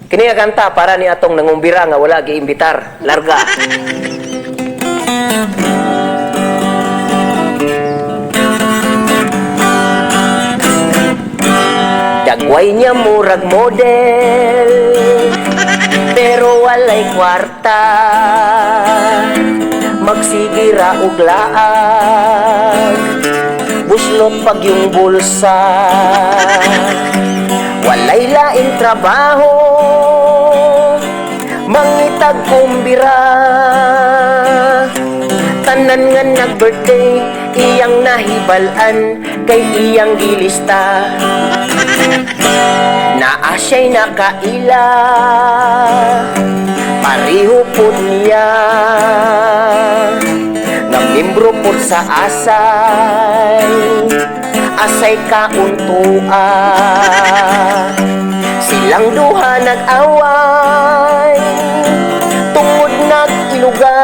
Kini nga kanta para ni atong nangumbira nga wala giimbitar. Larga. Dagway niya murag model, pero walay kwarta. Magsige ra og laag, buslot pag yung bulsa. Walay laing trabaho, mangitag kumbira. Tanan nga nag-birthday, iyang nahibal-an, kay iyang gilista. Naa siya'y nakaila, pareho pod niya, nga membro pod sa asay, asay kauntua. Silang duha nag-away, tungod nag-ilugay.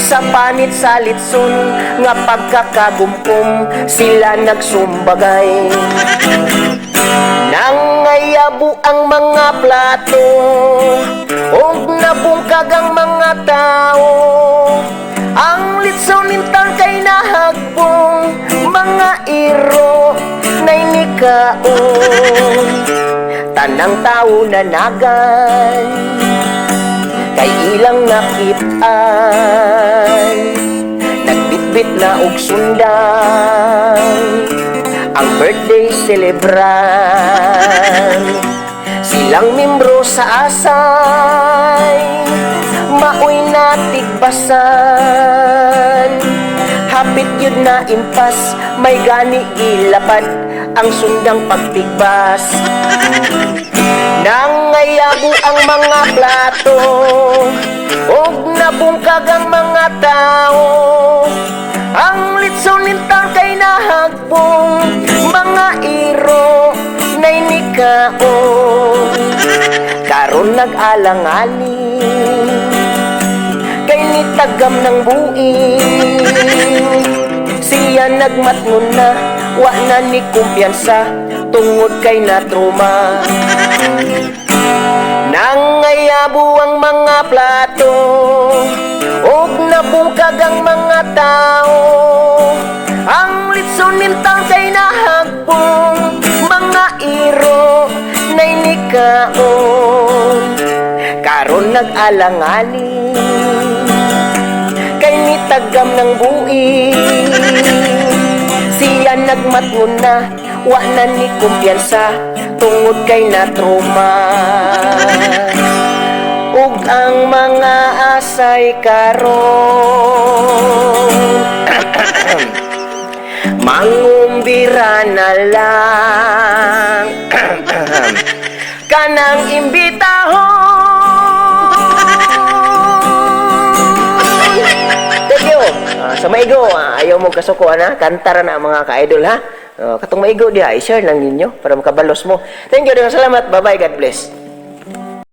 Sa panit sa litson, nga pagkakagumkom, sila nagsumbagay. Nangayabo ang mga plato, og nabungkag ang mga tao. Ang litson intan kay nahagbong, mga iro na'y nikaon. Tanang tao nanagan, kay ilang nakitaan. Nagbitbit na og sundang ang birthday celebrant. Silang membro sa asay, maoy natigbasan. Hapit yun na impas, may gani gilapad ang sundang pagtigbas. Nangayabo ang mga plato, og nabungkag ang mga tao. Ang litson intawn kay nahagbong, mga iro na'y nikaon. Karon nag-alanganin, kay nitagam ng buing. Siya nagmatngon na, wa na ni kumpiyansa, tungod kay natruma. Nangayabo ang mga plato, og nabungkag ang mga tao. Ang litson intawn kay nahagbong, mga iro na'y nikaon. Karon nag-alanganin, kay nitagam ng buing. Siya nagmatngon na, wa na ni kumpiyansa, tungod kay natruma. Ug ang mga asay karon, mangumbira na lang kanang imbitahon. Thank you. Sa maigo, ayaw mo kasuko ana, kanta ra na ang mga ka-idol ha. Katong maigo diha, i-share lang ninyo para makabalos mo. Thank you, daghang salamat. Bye-bye, God bless.